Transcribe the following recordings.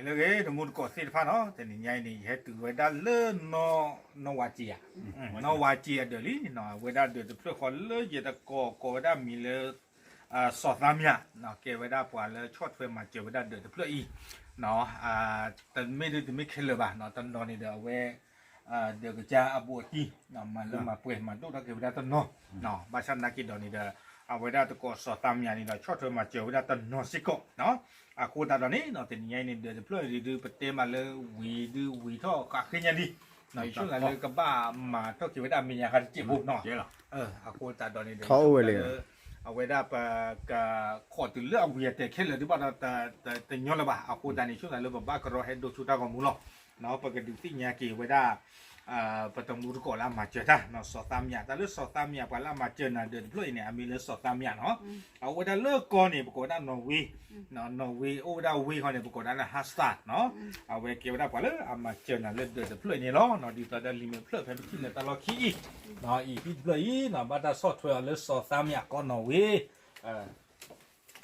လၢဂ့ၤ တမူတကိးသ့ၣ်တဖၣ်နီၤ, တနံၤညါအံၤန့ၣ် ယဟဲတုၤဝဲဒၣ်လၢ နီၢ်ဝါစ့ဧါ, နီၢ်ဝါစ့အဒၢးလံ, အဝဲဒၣ်ဒၢးတဖျၢၣ်ဃီလၢယတကိးကိးဝဲဒၣ်မံၤလၢ စီၤသးမံယၤ, ကဲဝဲဒၣ်ပှၤလၢဆီၣ်ထွဲမၤစၢၤဝဲဒၣ်ဒၢးတဖျၢၣ်အံၤ, တမ့ၢ်ဒ်တမ့ၢ်ခဲလၢာ်ဘၣ်, တနီၤန့ၣ်ဒီးအဝဲ ဒၢးကစၢ်အဘူးအတံၢ် မၤလၢမၤပှဲၤ မၤဒိၣ်ထီၣ်က့ၤဝဲဒၣ်တနီၤ, ဘၣ်ဆၣ်နာ်က့ၤဒီးန့ၣ်ဒီး အဝဲဒၣ်တကိးစီၤသးမံယၤန့ၣ်ဒီး ဆီၣ်ထွဲမၤစၢၤဝဲဒၣ်တနီၤစ့ၢ်ကီး, အဃိသတးဒီးန့ၣ် တနံၤညါအံၤန့ၣ် ဒၢးတဖျၢၣ်ဒုး ပတဲမးလၢဝံၤဒုးဝံၤထီၣ်ဃးဃ့ညါလံ, ယဆိကမိၣ်လၢကဘၣ်မၤထီၣ်က့ၤဝဲဒၣ်မဲာ်ညါဃါတစဲးဖိနီၤ, အဃိသတးဒီးန့ၣ်ဒီး အဝဲဒၣ်ပကခိးတုၤလၢအဝံၤအတဲာ်ခဲလၢာ်ဒုးဘၣ်ဒီး တညီလၢၤဘၣ်, အဃိသတးန့ၣ် ဆိကမိၣ်လၢပဘၣ်ကရီဟဲဒိဆူတၢ်ဂီၤမူလီၤ, ပကဒုးသ့ၣ်ညါက့ၤဝဲဒၣ် ပတမူတကိးလၢအမၤစၢၤတၢ် စီၤသးမံယၤ, တၢ်လၢစီၤသးမံယၤ ပှၤလၢအမၤစၢၤနၤဒၢးတဖျၢၣ်အံၤန့ၣ် အမံၤလၢစီၤသးမံယၤနီၤ, အအိၣ်ဝဲဒၣ်လၢကီၢ်န့ၣ် ပကိးဝဲဒၣ်နီၣ်ဝ့, နီၣ်ဝ့ အိၣ်ဝဲဒၣ်ဝ့ၢ်ဃီန့ၣ် ပကိးဒၣ်လၢ Hasta နီၤ, အဝဲကဲဝဲဒၣ်ပှၤလၢအမၤစၢၤနၤလၢဒၢးတဖျၢၣ်အံၤန့ၣ်လီၤ, ဒ်သိးဒီးလံာ်မဲာ်ဖျၢၣ်ဖဲပထံၣ်န့ၣ်တၢ်လီၢ်ခံအံၤ, အံၤဖံတဖျၢၣ်အံၤနီၤ ဘၣ်တၢ်ဆီၣ်ထွဲအီၤလၢစီၤသးမံယၤကီၢ်နီၣ်ဝ့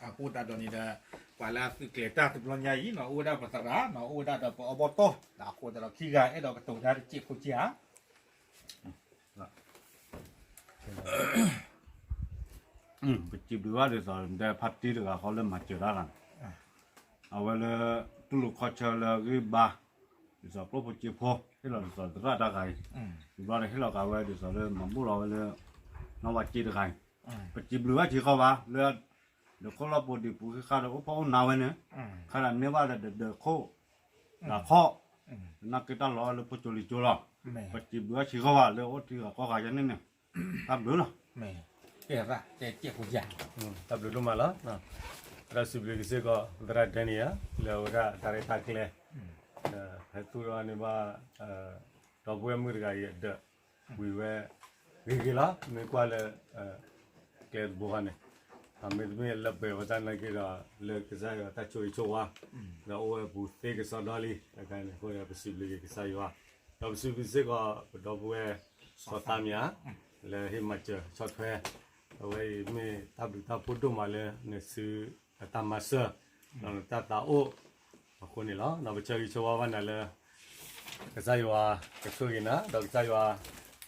အဃိသတးဒီးန့ၣ်ဒီး ပှၤလၢအသုးကျဲၤတၢ်တဘျီညါအံၤနီၤ အိၣ်ဝဲဒၣ်ပသရၣ်နီၤ အိၣ်ဝဲဒၣ်ဒီးပအီဘီတီၢ်, အဃိသတးဒီးခံဂၤအဲၣ်ဒိးကတိၤတၢ်တစဲးဖိက့ဧါ. ပစံးဘျုးဘၣ်ဒ်သိးဒီးဖါတံၢ်တဂၤဃီလၢမၤစၢၤတၢ်ဂၤန့ၣ်, အဝဲလၢ တူၢ်လိာ်ခီၣ်ဆၢလၢအဂ့ၢ်ဘါ ဒ်သိးကျိၣ်ဖိစ့ဖိ ဟ့ၣ်လီၤဒ်သိးသရၣ်တၢ်ဂၤအံၤ, တဘျီဒီးဟ့ၣ်လီၤက့ၤဝဲဒ်သိးလၢမၤဘူၣ်လီၤဝဲလၢ နီၢ်ဝါစ့တဂၤအံၤ, ပစံးဘျုးဘၣ်ဆံးဃီဘၣ်လၢ ဒၢးခိၣ်လီၢ်ပူၤဒံးပူၤဃ့ၢ်ဃါဒီးအိၣ်ဖီၣ်အိၣ်နါဝဲန့ၣ်, ခါဒၣ်မ့ၢ်ဘၣ်ဒီးဒၢးခိၣ် တၢ်ခီၣ်, နာ်က့တၢ်လီၤလၢဖိကၠိလံကၠိလီၤ, ပစံးဘျုးဘၣ်ဆံးဃီဘၣ်လၢအိၣ်တ့ၢ်ဂၤကီၢ်ဂၤယဲန့ၣ်န့ၣ်, တၢ်ဘျုးလီၤ. တၢ်ဘျုးဒိၣ်မးလီၤ. ဒီးစံးဘျုးက့ၤစ့ၢ်ကီး သရၣ်ဒဲနံယၤ လၢအဝဲဒၣ်တၢ်ရဲၣ်တၢ်ကျဲၤ ဟဲသူၣ်ထီၣ်န့ၢ်ဘၣ် ဒီပုၢ်ဝဲၢ်မုၣ်တဂၤအံၤအဒၢး ဝံၤဝဲ ဂ့ၤဂ့ၤလီၤ. မ့ၢ်ကွၢ်လၢ ကျဲတဘိဃီန့ၣ် မ့တမ့ၢ်လၢပှဲၤဝဲတၢ်နာ်က့ဒီး လၢကစၢ်ယွၤတၢ်ဆိၣ်ဂ့ၤဆိၣ်ဝါ ဒီးအိၣ်ဝဲပူၤသ့ကစီဒီလံ. တခါန့ၣ်အဃိဒီး ပစံးဘျုးက့ၤကစၢ်ယွၤ, ဒီးပစံးဘျုးစ့ၢ်ကီး ပဒီပုၢ်ဝဲၢ် စီၤသးမံယၤ လၢဟ့ၣ်မၤစၢၤဆီၣ်ထွဲ အဝဲအံၤမ့ၢ်တၢ်ဘျုးတၢ်ဖှိၣ်ဒိၣ်မးလၢနစုအတၢ်မၤစၢၤ ဒီးနတၢ်သးအိၣ်အဃိန့ၣ်လီၤ. ဒီးပဆၢဂ့ၤဆၢဝါဘၣ်နၤလၢ ကစၢ်ယွၤကဆိၣ်ဂ့ၤနၤ ဒီးကစၢ်ယွၤ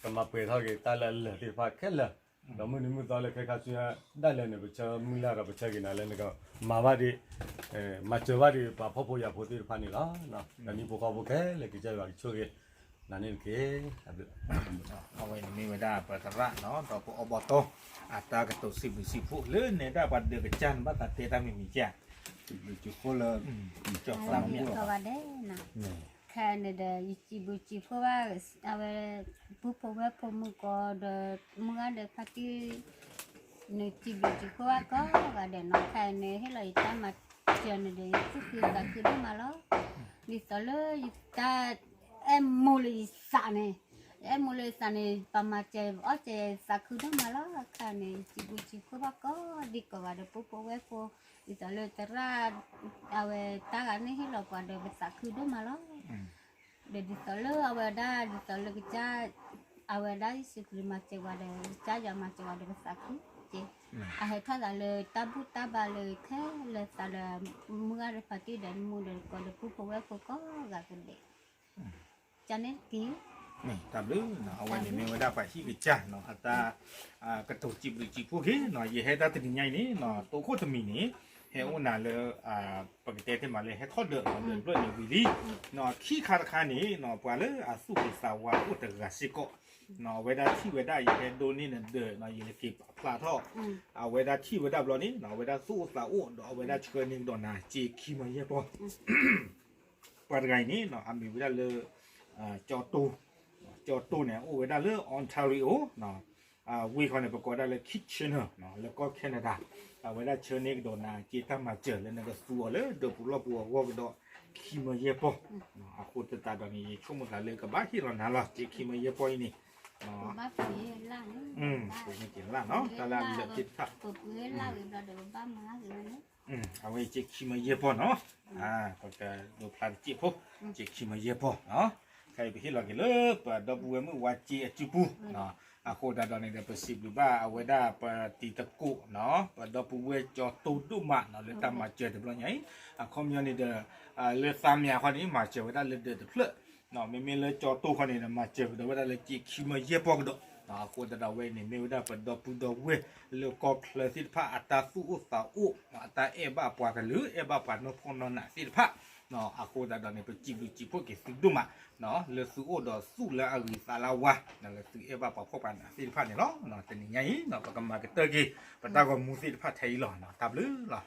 ကမၤပှဲၤထီၣ်က့ၤတၢ်လၢအလၢာ်သ့ၣ်တဖၣ်ခဲလၢာ်, ဒီးမုၢ်နံၤမုၢ်သီလၢခဲခါဆူညါဒၣ်လဲာ်န့ၣ် ပဆၢမုၢ်လၢ်ဒီးပဆၢဂ့ၤနၤလၢနကမၤဘၣ်ဒံး မၤစၢၤဘၣ်ဒံးပှၤဖှီၣ်ဖိယာ်ဖိသ့ၣ်တဖၣ်န့ၣ်လီၤ. ဒီးနံၣ်ဖိဃီဖိခဲလၢာ်ကစၢ်ယွၤကဆိၣ်ဂ့ၤနၤန့ၣ်တက့ၢ်. အဝဲန့ၣ်မ့ၢ်ဝဲဒၣ်ပသရၣ်နီၤ ဒီးပအီဘီတီၢ် အတၢ်ကတိၤစံးဘျုးစံးဖှိၣ်လၢနဲဒၣ်ပှၤဒၢးကစၢ်န့ၣ် ဘၣ်သးတဲတၢ်မံၤမံၤကၢ် စံးဘျုးစံးဖှိၣ်လၢ ကီၢ်သးမံ ခဲအံၤန့ၣ်ဒီး ယစံးဘျုးစံးဖှိၣ်ဘၣ် အဝဲ ပုၢ်ဖိဝဲၢ်ဖိမုၣ်ကီးဒီး မုၢ်ဂၤဒီးဖါတံၢ် နစံးဘျုးစံးဖှိၣ်ဘၣ်ကိးဂၤဒဲးနီၤ ခဲအံၤန့ၣ် ဟ့ၣ်လီၤယတၢ်မၤစၢၤန့ၣ်ဒီး ယသူၣ်ခုသးခုဒိၣ်မးလီၤ. ဒ်သိးလၢယတၢ်အဲၣ်မိၢ်လၢယသးန့ၣ် ယအဲၣ်မိၢ်လၢယသးန့ၣ် ပမၤစၢၤအီၣ်စၢၤသးခုဒိၣ်မးလီၤ. ခဲအံၤန့ၣ် ယစံးဘျုးစံးဖှိၣ်ဘၣ်ကိးဒံကိးဂၤဒီး ပုၢ်ဖိဝဲၢ်ဖိ ဒ်သိးလၢသရၣ် အဝဲတၢ်ဂၤန့ၣ်ဟ့ၣ်လီၤပှၤဒီးပသးခုဒိၣ်မးလီၤ. ဒီးဒ်သိးလၢအဝဲဒၣ် ဒ်သိးလၢကစၢ် အဝဲဒၣ်ယ့ၣ်ၡူးခရံာ်မၤစၢၤဝဲဒီး ကစၢ်ယွၤမၤစၢၤဝဲဒီးပသးခုက့ၤ အဟဲထီၣ်သးလၢတၢ်ဘူၣ်တၢ်ဘါလၢခဲလၢာ်သးဒီး မုၢ်ဂၤဒီးဖါတံၢ်ဒီးမုၢ်ဒီးကီးဒီးပုၢ်ဖိဝဲၢ်ဖိကိးဂၤကဒဲး ကန့ၣ်တက့ၢ်. တၢ်ဘျုးနီၤ အဝဲန့ၣ်မ့ၢ်ဝဲဒၣ်ပှၤဟံၣ်ကစၢ်နီၤ အတၢ် ကတိၤစံးဘျုးစံးဖှိၣ်က့ၤနီၤ ယဟဲတၢ်တနံၤညါအံၤန့ၣ်နီၤ တိခိၣ်တမံၤန့ၣ် ဟဲအိၣ်နၤလၢ ပကတဲတ့ၢ်မးလၢဟဲထီၣ်ဒၢး ဒၢးတဖျၢၣ်န့ၣ်ဝံၤလံ ခံခါတခါန့ၣ်နီၤ ပှၤလၢအသူၣ်ဂ့ၤသးဝါအိၣ်တဂၤစ့ၢ်ကီး အဝဲဒၣ်ထံၣ်ဝဲဒၣ်ယဟဲဒိးန့ၢ်နဒၢးနီၤ ယလဲၤက့ၤပာ်ဖျါထီၣ် အဝဲဒၣ်ထံၣ်ဝဲဒၣ်ဘျီန့ၣ်နီၤ အဝဲဒၣ်သူၣ်အိၣ်သးအိၣ်ဒီးအဝဲဒၣ်ဆှၢန့ၢ်ကဒီးနၤ စ့ခံမယဲၢ်ပီၢ် ပှၤတဂၤအံၤန့ၣ်နီၤ အမံၤဝဲဒၣ်လၢ ကၠီတိ ကၠီတိန့ၣ် အိၣ်ဝဲဒၣ်လၢ Ontario ဝ့ၢ်ခီန့ၣ် ပကိးဒၣ်လၢ Kitchener လၢကီၢ် Canada အဝဲဒၣ်ဆှၢန့ၢ်ကဒီးနၤ စ့တၢ်မၤစၢၤလၢနကသူအီၤလၢဒၢးပူၤလီၢ်ပူၤအဂီၢ်ကဒီး ခံမယဲၢ်ပီၢ် အဃိသတးဒီးန့ၣ် ယဆိကမိၣ်သးလၢကဘၣ်ဟ့ၣ်လီၤနၤလီၤ စ့ခံမယဲၢ်ပီၢ်အံၤန့ၣ် ပမ့ၢ်က့ၤလၢ်နီၤ တၢ်လၢအလၢာ်သ့ၣ်တဖၣ် အဝဲစ့ခံမယဲၢ်ပီၢ်နီၤ ပကဒိးဖျါတစဲးဖိ စ့ခံမယဲၢ်ပီၢ်နီၤ ခဲအံၤပဟ့ၣ်လီၤက့ၤလၢ ပဒီပုၢ်ဝဲၢ်မုၣ်ဝါစ့အစုပူၤနီၤ အဃိသတးဒီးန့ၣ်ဒီး ပစံးဘျုးဘၣ်အဝဲဒၣ်ပတံၤသကိး ပဒီပုၢ်ဝဲၢ်ကၠီတိၢ်ဒိၣ်မးနီၤ လၢတၢ်မၤစၢၤတဘျီညါအံၤ, အခီပညီန့ၣ်ဒီး လၢသးမံၤအဃီန့ၣ် မၤစၢၤဝဲဒၣ်လၢဒၢးတဖျၢၣ်, မ့မ့ၢ်လၢကၠီတိၢ်ခီန့ၣ်ဒီး မၤစၢၤကဒီးဝဲဒၣ်လၢက့ခံမၢယဲၢ်ပီၢ်ကဒီး, အဃိသတးဒီးဝဲန့ၣ် မ့ၢ်ဝဲဒၣ်ပဒီပုၢ်ဒီဝဲၢ်လၢကီၢ်ချၢသ့ၣ်တဖၣ် အတၢ်သူၣ်အိၣ်သးအိၣ် အတၢ်အဲၣ်ဘၣ်ပှၤကလုာ် အဲၣ်ဘၣ်ပှၤနီၢ်ဖှီၣ်နီၢ်နးသ့ၣ်တဖၣ်, အဃိသတးဒီးန့ၣ် ပစံးဘျုးစံးဖှိၣ်က့ၤသုဒိၣ်မး လၢသုအိၣ်ဒီးသူၣ်လၢအဂံၢ်သးလၢအဝါ လၢသုအဲၣ်ဘၣ်ပှၤဖှီၣ်ပှၤနးသ့ၣ်တဖၣ်န့ၣ်လီၤ. တနံၤညါအံၤ ပကမၤကတၢၢ်က့ၤ ပတၢ်ဂီၤမူသ့ၣ်တဖၣ်ထဲအံၤလီၤ. တၢ်ဘျုးလီၤ.